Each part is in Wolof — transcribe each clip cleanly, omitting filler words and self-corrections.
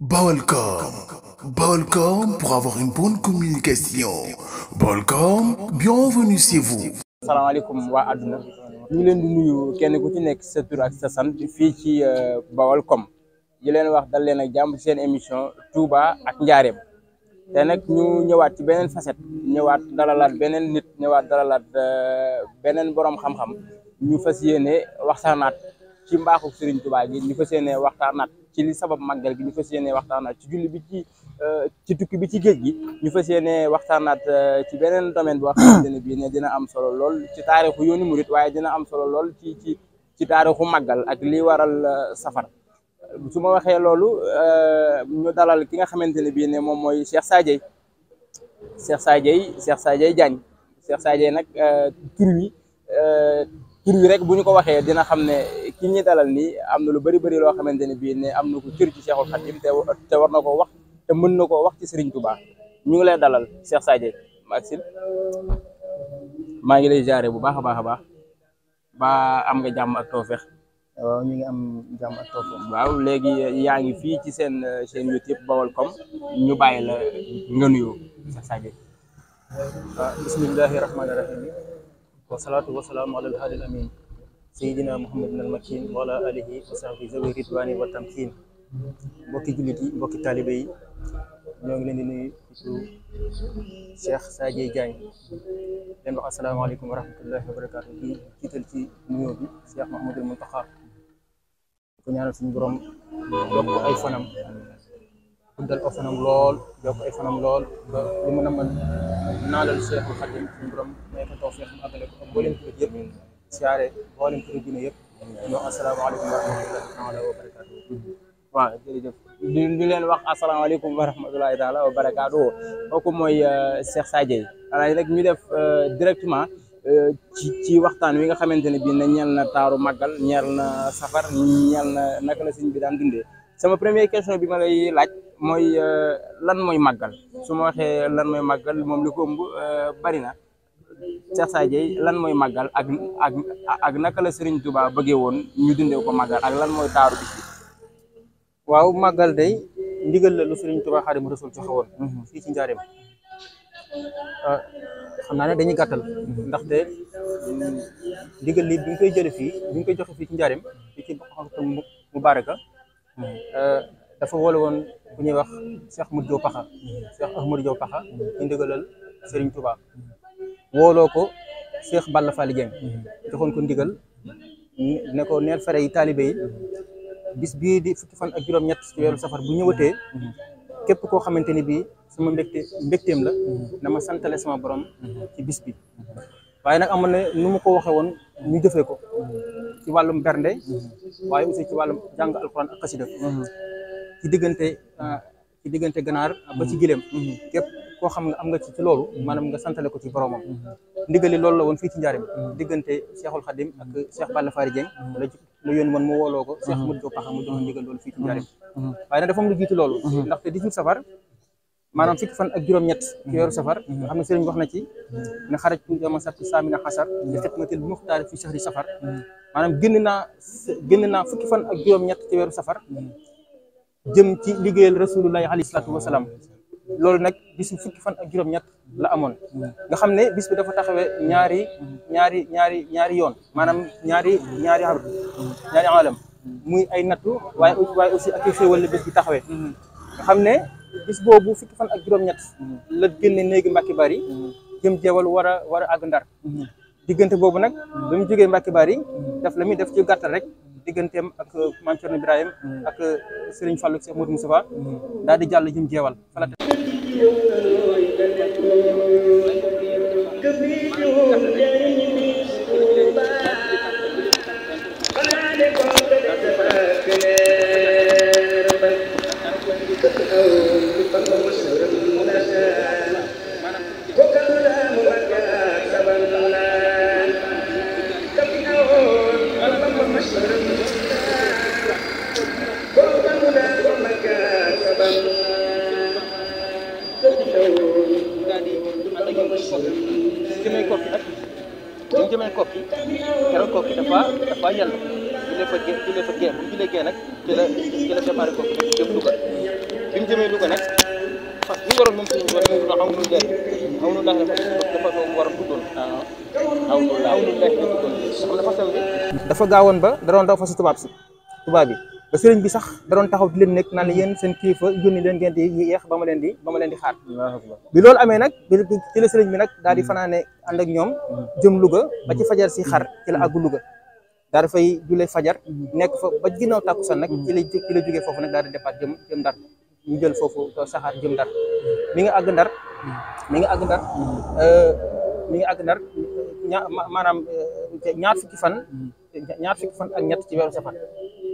Balcom. Balcom pour avoir une bonne communication. Balcom, bienvenue chez vous. Assalamualaikum wa aduna ñu leen di nuyu kenn ku ci nekk sa tur ak sa sant fii ci Baolcom di leen wax dal leen ak jàmm seen émission Touba ak Njaareem te nag ñu ñëwaat ci beneen facette ñëwaat dalalaat beneen nit ñëwaat dalalaat beneen borom xam-xam ñu fas yéene waxtaanaat ci mbaaxu Serigne Touba gi ñu fas yéene waxtaanaat ci li sabab màggal gi ñu fas yéene waxtaanaat ci julli bi ci tukki bi ci géej gi ñu fas yéene waxtaanaat ci beneen domaine boo xamante ne bii ne dina am solo lool ci taarixu yoonu murit waaye dina am solo lool ci taarixu màggal ak li waral safar su ma waxee loolu ñu dalal ki nga xamante ne bii ne moom mooy Cheikh Sadieye Diagne Cheikh Sadieye nag tur wi rek bu ñu ko waxee dina xam ne ki ñuy dalal nii am na lu bari loo xamante ne bii ne am na ko cër ci Cheikhul Khadim te war na ko wax te mën na koo wax ci Serigne Touba ñu ngi lay dalal Cheikh Sadieye Maxime maa ngi lay jaare bu baax a baax ba am nga jàmm ak tawfeex. waaw ñu ngi am jàmm ak tawfeex. waaw léegi yaa ngi fii ci seen chaîne YouTube Baolcom ñu bàyyi la nga nuyoo Cheikh Sadieye. bismillahi rahmaani rahim wa salaatu wa salaamu ala al-haadi al-amiin sayyidina muhammadin al-makin wa ala alihi wa sahbihi zawi ridwani wa tamkin mbokki jullit yi mbokki taalibe yi ñoo ngi leen di nuyu ci Cheikh Sadieye Diagne leen wax asalaamaaleykum wa rahmatullahi wa barakaatu di jiital ci nuyoo bi Cheikh Mouhamadoul Mountakha ko ñaanal suñu borom yokk ay fanam guddal aw fanam lool yokk ay fanam lool ba li mu namal naalal Cheikhul Khadim suñu borom may ko tawfeex mu àggale ko ak mboolem turit yëpp siyaare mboolem turit dina yëpp ñoo asalaamaaleykum wa rahmatullahi taala wa barakaatu. waaw jërëjëf di leen wax asalaamaaleykum wa rahmatulahi taala wa barakaatu kooku mooy Cheikh Sadieye alaay rek ñu def directement ci waxtaan wi nga xamante ne bii na ñeel na taaru màggal ñeel na safar ñeel na naka la sëñ bi daan dundee sama première question bi ma lay laaj mooy lan mooy màggal su ma waxee lan mooy màggal moom li ko ëmb bari na Cheikh Sadieye lan mooy màggal ak naka la Serigne Touba bëggee woon ñu dundee ko màggal ak lan mooy taaru bis bi. waaw màggal day ndigal la lu Serigne Touba Xaadimu Rasuul joxe woon fii ci Njaareem xam naa ne dañuy gàttal ndaxte ndigal li bi ñu koy jële fii bi ñu koy joxe fii ci Njaareem fii ci Bokhatul Mubaraka dafa wole woon ku ñuy wax Cheikh Ahmadou Diaw Pakha Cheikh Ahmadou Diaw Pakha ci ndigalal Serigne Touba wooloo ko Cheikh Balla Fally Dieng joxoon ko ndigal ne ko neel fere yi taalibe yi bis bii di fukki fan ak juróom-ñett ci weeru safar bu ñëwatee képp koo xamante ni bii sama mbégteem la na ma santale sama borom ci bis bi waaye nag amoon na nu mu ko waxee woon ñu jëfee ko ci wàllum bernde waaye aussi ci wàllum jàng alxuraan ak xasida ci diggante ganaar ba ci gileem képp koo xam nga am nga ci loolu maanaam nga santale ko ci boromam ndigali loolu la woon fii ci Njaareem diggante Cheikhul Khadim ak Cheikh Balla Fally Dieng la yoon man mu wooloo ko Cheikh Ahmadou Diaw Pakha mu joxoon ndigal loolu fii ci Njaareem waaye nag dafa am lu jiitu loolu ndaxte 18 safar maanaam fukki fan ak juróom-ñett ci weeru safar nga xam ne sëriñ wax na ci ne xarajtu yawma sabti saamina xasar li xidmatil muxtaar fi shahri safar maanaam génn naa fukki fan ak juróom-ñett ci weeru safar jëm ci liggéeyal rasulullahi alayhi salaatu wasalaam loolu nag bisu fukki fan ak juróom-ñett la amoon nga xam ne bis bi dafa taxawee ñaari yoon maanaam ñaari alam muy ay nattu waaye aussi ak xéewal la bis bi taxawee nga xam ne bis boobu fukki fan ak juróom-ñett la génne néegi Mbàkke Bari jëm jeewal war a àgg Ndar diggante boobu nag ba mu jógee Mbàkke Bari def la muy def ci gàttal rek digganteem ak Maam Cerno Ibrahim ak Serigne Fallou ak Cheikh Modou Moustapha daal di jàll jëm jeewal fala jëmee kokki keroog kokki dafa yàlla julee fa gee bu julee gee nag ci la déparé kokki dem Louga demee Louga nag fas bi waroon moom suñu war moom aw nu leer dafa war a tuddoon aw nu leer xam na fasam bi dafa gaawoon ba da doon daw fasu tubaab bi ba sëriñ bi sax da doon taxaw di leen nekk naan yéen seen kilifa yónni leen ngeen di yeex ba ma leen di xaar bi loolu amee nag ci la sëriñ bi nag daal di fanaane ànd ak ñoom jëm Louga ba ci fajar si xar ci la àggu Louga daal dafay julee fajar nekk fa ba ginnaaw tàkkusaan nag ci la jógee foofu nag daal di départ jëm Ndar ñu jël foofu saxaar jëm Ndar mi ngi àgg Ndar maanaam ñaar fukki fan ak ñett ci weeru safar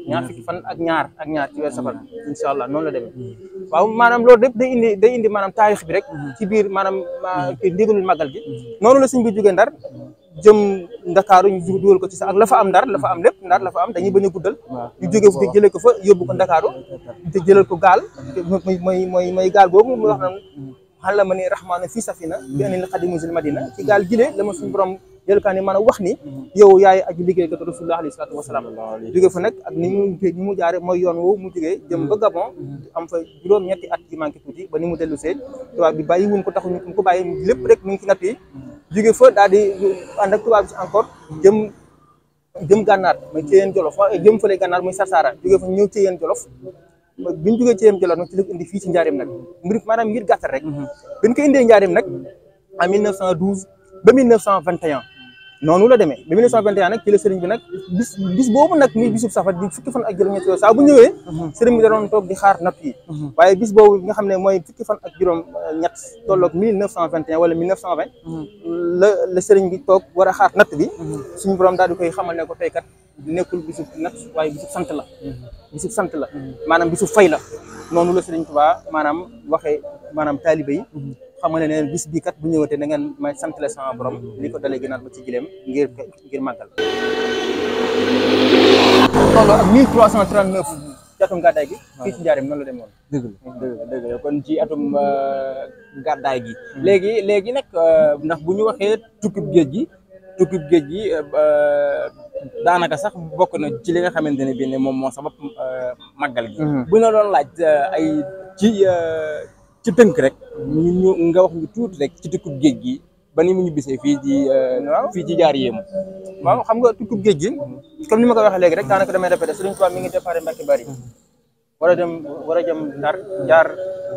ñaar fukki fan ak ñaar ci weeru safar incha allah noonu la demee waaw maanaam loolu lépp day indi maanaam taarix bi rek ci biir maanaam ndigalul màggal gi noonu la sëñ bi jógee Ndar jëm Ndakaaru ñu dugal ko ci sax ak la fa am Ndar la fa am lépp Ndar la fa am dañuy bañ a guddal ñu jógee fu jëlee ko fa yóbbu ko Ndakaaru te jëlal ko gaal mooy gaal boobu mu wax naan xala ma ni rahmaana fii safina bi anil xadimu zil madina ci gaal gilee la ma suñu borom jëlkaa ni maanaam wax ni yow yaay aju liggéey kat rasulullah alayhi salaatu wasalaam jóge fa nag ak ni mu jaare mooy yoon woowu mu jógee jëm ba Gabon am fa juróom-ñetti at yi manqué tuuti ba ni mu dellu see tubaab bi bàyyi wuñ ko taxu ñu ko bàyyi lépp rek mu ngi ci natt yi jóge fa daal di ànd ak tubaab bi si encore jëm gànnaar mooy Ceyeen Jolof jëm fële gànnaar muy Sarsara jóge fa ñëw Ceyeen Jolof bi ñu jógee Ceyeen Jolof nag ci la indi fii ci Njaaréem nag maanaam ngir gàttal rek bi ñu ko indee Njaaréem nag en 1912 ba 1921 noonu la demee ba 1921 nag ci la sëriñ bi nag bis boobu nag muy bisub safar di fukki fan ak juróom-ñett saa bu ñëwee sëriñ bi da doon toog di xaar natt yi waaye bis boobu nga xam ne mooy fukki fan ak juróom-ñett tolloog 1921 wala 1920 la sëriñ bi toog war a xaar natt bi suñu borom daal di koy xamal ne ko tey kat nekkul bisub natt waaye bisub sant la maanaam bisub fay la noonu la sëriñ Tuubaa maanaam waxee maanaam taalibe yi xamal ne bis bii kat bu ñëwatee da ngeen may sant la sama borom li ko dalee gënaat ba ci gileem ngir màggal. tolloo ak 1339 ci atum gàddaay gi. fii ci Njaaréem noonu la demoon. dëgg la kon ci atum gàddaay gi. léegi nag ndax bu ñu waxee tukkib géej gi daanaka sax bokk na ci li nga xamante ne bii ne moom moo sabab màggal gi. bu ñu doon laaj ay ci tënk rek ñu nga wax ñu tuuti rek ci tukkib géej gi ba ni mu ñu bisee fii ci Njaaréem. waaw xam nga tukkib géej gi comme ni ma ko waxee léegi rek daanaka damay répété Sëriñ Tuubaa mi ngi départ Mbàkke Bari war a jëm Ndar jaar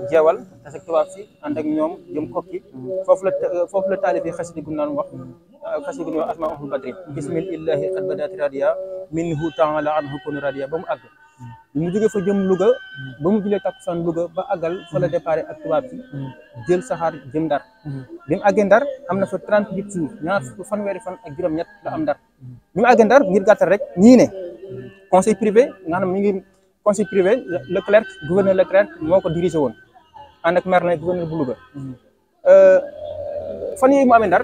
jeewal tase ak tubaab si ànd ak ñoom jëm Kokki foofu la taalif yi xasida gu naan wax xasida gu ñuy wax Asmaa'ul Badri bismillahi qad badat radiya minhu ta'ala anhu kun radiya ba mu àgg mu jógee fa jëm Louga ba mu julee takkusaan Louga ba àggal fa la départ ak tubaab si jël saxaar jëm Ndar bi mu àggee Ndar am na fa 38 jours ñaar fanweeri fan ak juróom-ñett la am Ndar bi mu àggee Ndar ngir gàttal rek ñii ne conseil privé nga xam ne mi ngi conseil privé Leclerc gouverneur Leclerc moo ko dirigé woon ànd ak Merlin gouverneur bu Louga fan yooyu mu amee Ndar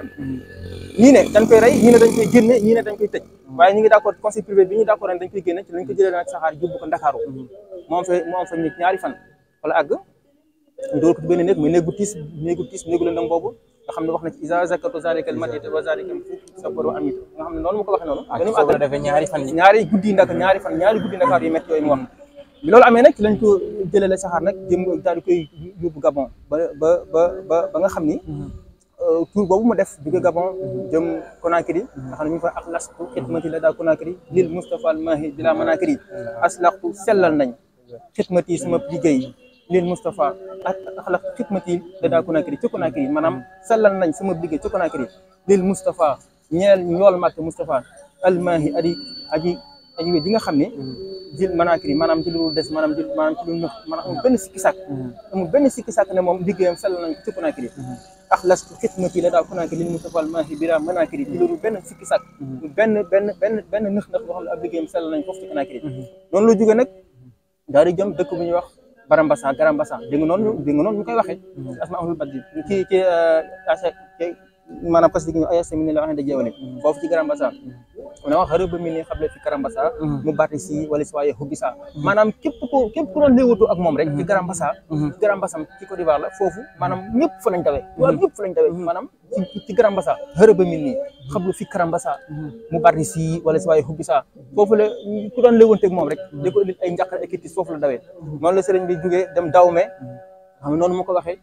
ñii ne dañ koy rey ñii ne dañ koy génne ñii ne dañ koy tëj waaye ñu ngi d'accord conseil privé bi ñu d'accord dañ koy génne ci lañ ko jëlee nag saxaar yóbbu ko Ndakaaru moo am fa nit ñaari fan wala àgg ñu dool ko ci benn néeg muy néegu néegu lëndëm boobu nga xam ne wax na ci isa zakatu zalikal madita wa zalikal sabaru amit nga xam ne noonu mu ko waxee noonu dañu àgg defee ñaari guddi Ndakaar yu métti yooyu mu wax bi loolu amee nag ci lañ ko jëlee saxaar nag jëm daal di koy yóbbu Gabon ba nga xam ni tour boobu mu def jóge Gabon jëm Conakry nga xam ne ñu ngi fa axlastu xidmati la daa Conakry lil Mustafa al Mahi bila Manakry aslaxtu sellal nañ xidmati sama liggéey lil Mustafa ak axlaxtu xidmati la daa Conakry ci Conakry maanaam sellal nañ sama liggéey ci Conakry lil Mustafa ñeel ñool màkk Mustafa al Mahi aji ji nga xam ne jël Manakry maanaam ci lu des maanaam ci lu nëx maanaam amul benn sikki sàkk ne moom liggéeyam sellal nañ ci Conakry axlastu xidmati la daa Conakry lil Mustafa al Mahi bila Manakry ci loolu benn sikki sàkk benn nëx boo xam ne ab liggéeyam sellal nañ foofu ci Conakry noonu la jóge nag daal di jëm dëkk bu ñuy wax Garambassa dégg nga noonu ñu koy waxee Asmaa'ul Badri ci maanaam parce que ñu ay semi la wax da jeewale foofu ci Garambassa mu ne wax xarëb mi ni xable fi Garambassa mu baati si wala si waaye xubisa maanaam képp ku doon léewatu ak moom rek ci Garambassa ci Côte d'Ivoire la foofu maanaam ñëpp fa lañ dawee maanaam ci Grand Mbassa xërëba min nii xablu fi Grand Mbassa mu bari si wala si waaye xubbi sa foofu la ku doon léewanteeg moom rek di ko indil ay njàqar équitis foofu la dawee noonu la sëriñ bi jugee dem dawme xam nga noonu mu ko waxee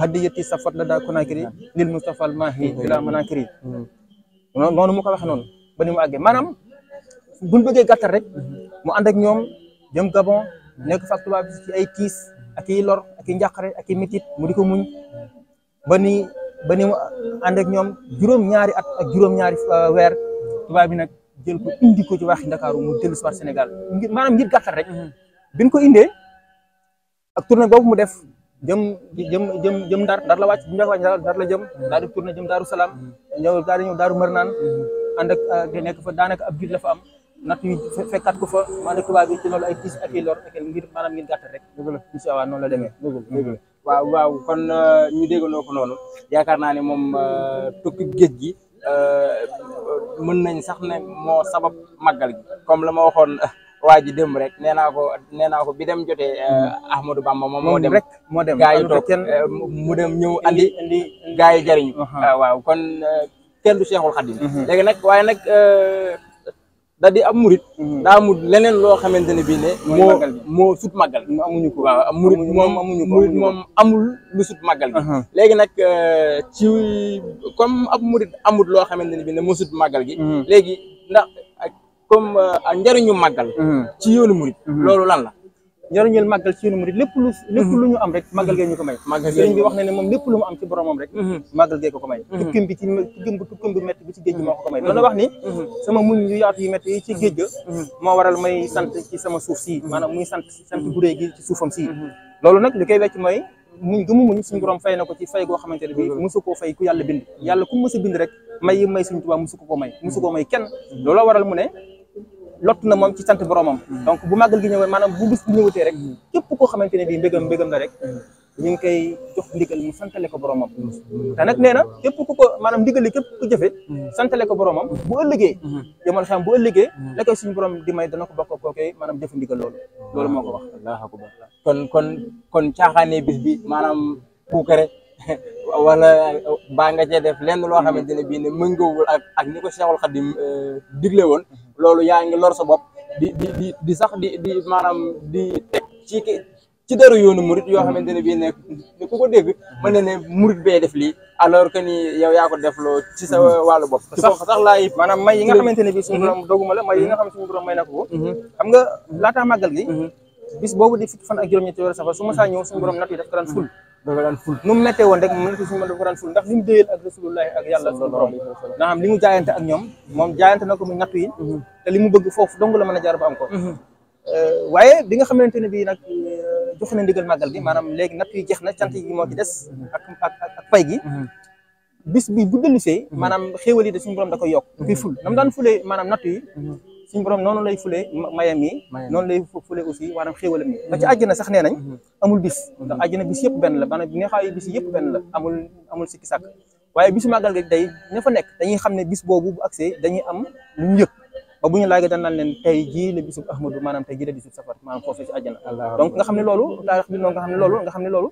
hadiyati safat la daa konakiri lil Mustafa al mahi bila manakiri noonu mu ko waxee noonu ba ni mu àggee maanaam buñ bëggee gàttal rek mu ànd ak ñoom jëm Gabon nekk fa ak tubaab ci ay tiis ak i lor ak i njàqare ak i mitit mu di ko muñ ba ni mu ànd ak ñoom juróom-ñaari at ak juróom-ñaari weer tubaab bi nag jël ko indi ko ci waxi Ndakaaru mu dellu si waat Sénégal maanaam ngir gàttal rek biñ ko indee ak tournée boobu mu def jëm Ndar la wàcc bu ñu wàcc Ndar la jëm daal di tourné jëm Daaru Salaam ñëw Daaru Marnaan ànd ak nekk fa daanaka ab biir la fa am natt yi fekkaat ko fa maanaam tubaab bi ci loolu ay tiis ak i lor ak ngir maanaam ngir gàttal rek incha allah noonu la demee waaw kon ñu déggandoo ko noonu yaakaar naa ne moom tukki géej gi mën nañ sax ne moo sabab màggal gi comme la ma waxoon waa ji démb rek nee naa ko bi dem jotee Ahmadou Bamba moom moo dem gaa yi toog mu dem ñëw andi gaa yi jariñu waaw kon kenn du Cheikhul Khadim léegi nag waaye nag da di ab murit daa amul leneen loo xamante ne bii ne moo sut màggal amuñu ko waaw murit moom amul lu sut màggal gi léegi nag ci comme ab murit amul loo xamante ne bii ne moo sut màggal gi léegi ndax comme njariñu màggal ci yoonu murit loolu lan la njariñul màggal ci yoonu murit lépp lu ñu am rek màggal gee ñu ko may sëriñ bi wax na ne moom lépp lu mu am ci boromam rek màggal gee ko may tukkim bi métti bi ci géej gi moo ko may loolu wax ni sama muñ yu yaatu yu métti yi ci géej ga moo waral may sant ci sama suuf si maanaam muy sant bu réy gi ci suufam si loolu nag li koy wecc mooy muñ gëmu muñ suñu borom fay na ko ci fay goo xamante ne bi musu koo fay ku yàlla bind yàlla ku musa bind rek may yi may suñu Tuubaa musu koo may kenn looloo waral mu ne lott na moom ci sant boromam donc bu màggal gi ñëwee maanaam bu bis bu ñëwatee rek képp koo xamante ne bii mbégam la rek ñu ngi koy jox ndigal mu santale ko boromam te nag nee na képp ku ko maanaam ndigal li képp ku jëfe santale ko boromam bu ëllëgee jamono xam bu ëllëgee la koy suñu borom di may dana ko bokk kookee maanaam jëfe ndigal loolu moo ko wax Allahu akbar kon caaxaanee bis bi maanaam puukare wala baa nga cee def lenn loo xamante ne bii ne mëngoowul ak ni ko Cheikhul Khadim digle woon loolu yaa ngi lor sa bopp di sax di maanaam di teg ci deru yoonu murit yoo xamante ne bii ne ku ko dégg mën na ne murit bee def lii alors que ni yow yaa ko def loo ci sa wàllu bopp sax laay maanaam may yi nga xamante ne bii suñu borom doguma la may yi nga xam suñu borom may na ko xam nga laataa màggal gi bis boobu di fukki fan ak juróom-ñetti weer safar su ma saa ñëw suñu borom natt yi daf ko daan ful nu mu méttee woon rek mu nekk suñu mën daf ko daan ful ndax li mu déyal ak rasulullahi ak yàlla suñu borom nga xam li mu jaayante ak ñoom moom jaayante na ko muy nattu yi te li mu bëgg foofu dong la mën a jaar ba am ko waaye bi nga xamante ne bii nag jox na ndigal màggal gi maanaam léegi natt yi jeex na cant yi moo ci des ak pay gi bis bi bu dellusee maanaam xéewal yi de suñu borom da koy yokk da koy ful nam daan fulee maanaam natt yi suñu borom noonu lay fulee mayam yi noonu lay fulee aussi maanaam xéewalam yi ba ci àjjana sax nee nañ amul bis ndax àjjana bis yëpp benn la maanaam neexaayu bis yëpp benn la amul sikki sàkk waaye bisu màggal gi day ña fa nekk dañuy xam ne bis boobu bu accès dañuy am lu ñu yëg ba bu ñu laajee dañ naan leen tey jii la bisub Ahmadou maanaam tey jii la bisub safar maanaam foofu ci àjjana donc nga xam ne loolu taarix bi noonu nga xam ne loolu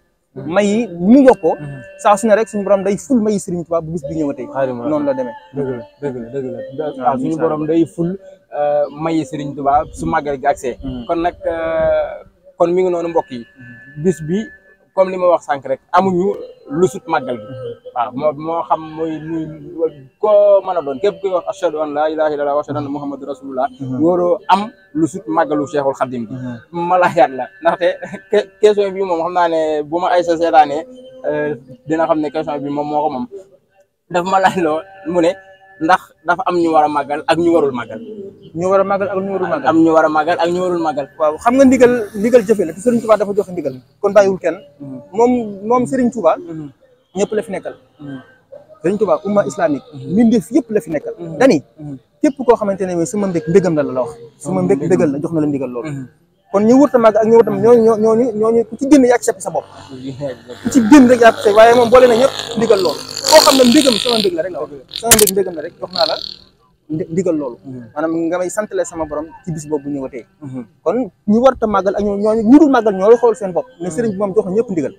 may yi ñu yokkoo saa su ne rek suñu borom day ful may yi Serigne Touba bu bis bi ñëwatee noonu la demee dëgg la waaw suñu borom day ful may yi Serigne Touba su màggal gi accès kon mi ngi noonu mbokk yi bis bi comme li ma wax sànq rek amuñu lu sut màggal gi waaw moo xam muy koo mën a doon képp kuy wax ashhadu an laa ilaaha illallaah wa ashhadu anna muhammadu rasulullah waroo am lu sut màggalu Cheikhul Khadim gi ma laajaat la ndaxte question bi moom xam naa ne bu ma ay sa seetaanee dina xam ne question bi moom moo ko moom daf ma laaj loo mu ne ndax dafa am ñu war a màggal ak ñu warul màggal ñu war a màggal ak ñu warul màggal am ñu war a màggal ak ñu warul màggal waaw xam nga ndigal jëfe la te Serigne Touba dafa joxe ndigal kon bàyyiwul kenn moom Serigne Touba ñëpp la fi nekkal Serigne Touba umma islamique mbindeef yëpp la fi nekkal dani képp koo xamante ne sama mbégam la wax sama mbégal la jox na la ndigal loolu kon ñu wurta màgg ak ñu wurta ñooñu ku ci génn yaa ci seppi sa bopp ku ci génn rek yaa ci seppi waaye moom boole na ñëpp ndigal loolu koo xam ne mbégam sama mbég la rek la wax sama mbégam la rek jox naa la ndigal loolu maanaam nga may santale sama borom ci bis boobu bu ñëwatee kon ñu warta màggal ak ñooñu ñu dul màggal ñoo xool seen bopp ne sëriñ bi moom jox na ñëpp ndigal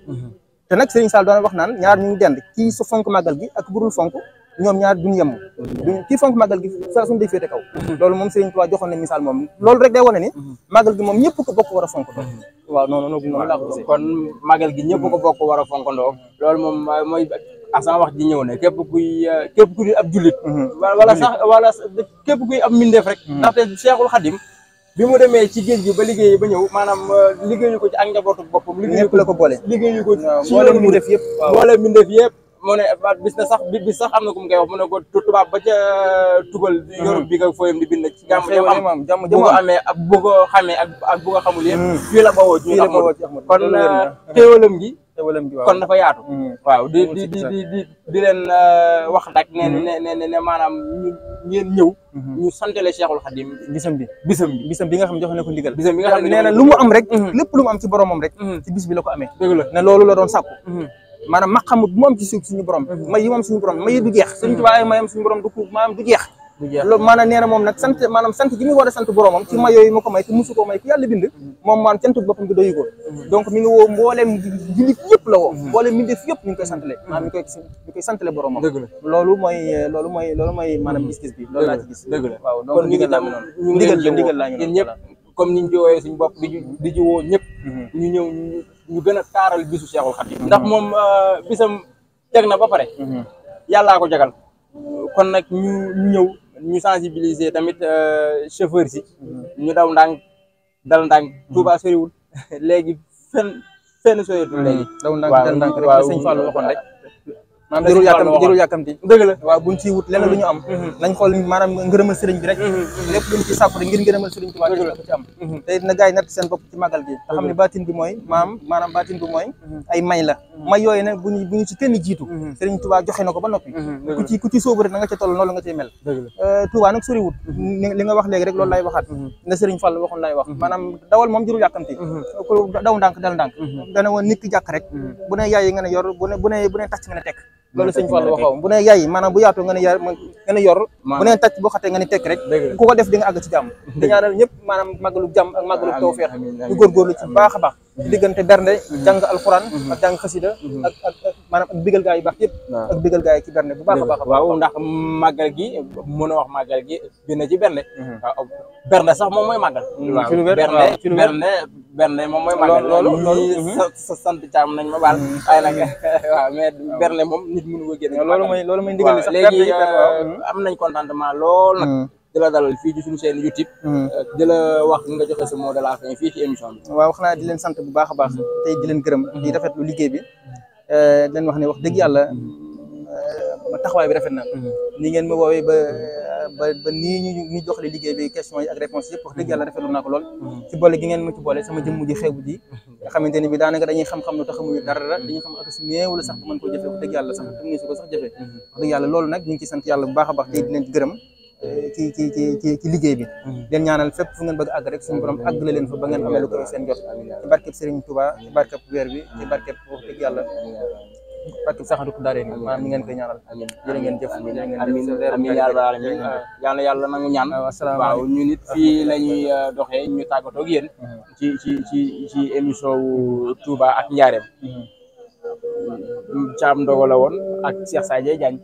te nag Serigne Sall doon wax naan ñaar ñu ngi dend kii su fonk màggal gi ak burul fonk ñoom ñaar duñu yem kii fonk màggal gi saa suñu day féete kaw loolu moom Serigne Touba joxoon na misaal moom loolu rek day wane ni màggal gi moom ñëpp ko bokk war a fonk waaw noonu laa ko gisee kon màggal gi ñëpp ko bokk war a fonkandoo loolu moom mooy sama wax ji ñëw ne képp kuy ab jullit wala képp kuy ab mbindeef rek ndaxte Cheikhul Khadim bi mu demee ci géej gi ba liggéey ba ñëw maanaam liggéeyu ko ci ak njabootu boppam ñëpp la ko boole liggéeyu ko ci boole mbindeef yëpp boole mbindeef yëpp mu ne bis sax am na ku mu koy wax mu ne ko tubaab ba ca tugal Europe bi nga fooyam di bind ci jàmm bu ko amee ak bu ko xamee ak bu ko xamul yëpp fii la bawoo ci kon xéewalam gi kon dafa yaatu waaw di leen wax nag ne maanaam ngeen ñëw ñu santale Cheikhul Khadim bisam bi nga xam ne joxe na ko ndigal bisam bi nga xam ne nee na lu mu am rek lépp lu mu am ci boromam rek ci bis bi la ko amee dëgg la ne loolu la doon sàkku maanaam ma xamut bu mu am ci suuf suñu borom may yi moom suñu borom may yi du jeex Sëriñ Tuubaa ay mayam suñu borom du ko maanaam du jeex loolu maanaam nee na moom nag sant gi muy war a sant boromam ci may yooyu ma ko may te musu ko may ku yàlla bind moom maanaam cantu boppam gi doyu ko donc mi ngi woo mbooleem jullit yëpp la woo mbooleem mbindeef yëpp ñu ngi koy santale maanaam ñu koy santale boromam loolu mooy maanaam gis-gis bi loolu laa ci gis dëgg la waaw donc ndigal laa ñu ñëpp comme niñ ci wooyee suñu bopp di ci woo ñëpp ñu ñëw ñu gën a taaral bisu Cheikhul Khadim ndax moom bisam teg na ba pare yàllaa ko jagal kon nag ñu ñëw ñu sensibiliser tamit chauffeur si ñu daw ndànk dal ndànk Touba soriwul léegi fenn soriwul léegi daw ndànk dal ndànk rek sëñ Fallou waxoon rek maanaam jërul yàkkamti dëgg la waaw buñ ciy wut leneen lu ñu am nañ xool maanaam ngërëmal sëriñ bi rek lépp luñ ci sàkku rek ngir ngërëmal sëriñ Tuubaa ko ci am te na gars yi natt seen bopp ci màggal gi te xam ne baatin bi mooy maanaam baatin bi mooy ay may la may yooyu nag bu ñu ci kenn jiitu sëriñ Tuubaa joxe na ko ba noppi ku ci sóobu rek na nga ca toll noonu nga cay mel Tuubaa nag soriwut li nga wax léegi rek loolu laay waxaat na sëriñ Fall waxoon laay wax maanaam dawal moom jërul yàkkamti daw ndànk dal ndànk dana woon nit ki jàkk rek bu ne yaay nga ne yor bu ne tàcc nga ne tekk loolu sëñ Fall waxaw bu ne yaay maanaam bu yaatoo nga ne yor bu ne tàcc boo xatee nga ne tekk rek ku ko def di nga àgg ci jàmm di ñaanal ñëpp maanaam màggalu jàmm ak màggalu tawfeex ñu góorgóorlu ci baax a baax ci diggante bernde jàng alxuraan ak jàng xasida ak maanaam ak bigal gaa yi baax yëpp ak bigal gaa yi ci bernde bu baax a baax waaw ndax màggal gi mën a wax màggal gi dina ci bernde waaw bernde sax moom mooy màggal bernde moom mooy màggal loolu sa sant caam nañ ma baal waaye nag waaw mais bernde moom nit mënu ko génne loolu mooy ndigal sax léegi am nañ contentement lool nag di la dalal fii ci suñu chaîne YouTube di la wax nga joxe sa mot de la fin fii ci émission bi waaw wax naa di leen sant bu baax a baax tey di leen gërëm di rafetlu liggéey bi di leen wax ne wax dëgg yàlla taxawaay bi rafet na ni ngeen ma woowee ba nii ñu joxale liggéey bi question yi ak réponse yëpp wax dëgg yàlla rafetlu naa ko lool ci boole gi ngeen ma ci boole sama jëmm ji xeebu ji nga xamante ni bi daanaka dañuy xam-xam lu tax xamuñu dara dañuy xam ak su néew wala sax bu mën koo jëfe wax dëgg yàlla sax tëngi su ko sax jëfe wax dëgg yàlla loolu nag ñu ngi ci sant yàlla bu baax a baax tey di leen gërëm ci liggéey bi leen ñaanal fépp fu ngeen bëgg àgg rek suñu borom àggale leen fa ba ngeen amee lu ko seen jot ci barkeb Serigne Touba ci barkeb weer bi ci barkeb wax dëgg yàlla barkeb saxadu ko daaree ni maanaam mi ngeen koy ñaanal jërë ngeen jëf amiin yàlla yàlla nangu ñaan waaw ñu nit fii la ñuy doxee ñu tàggatoo ak yéen ci émission wu Touba ak Njaareem Thiam Ndogo la woon ak Cheikh Sadio Diagne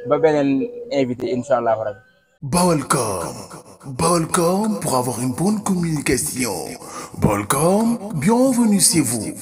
ba beneen invité incha allah rabbi. Balcom pour avoir une bonne communication. Balcom, bienvenue chez vous.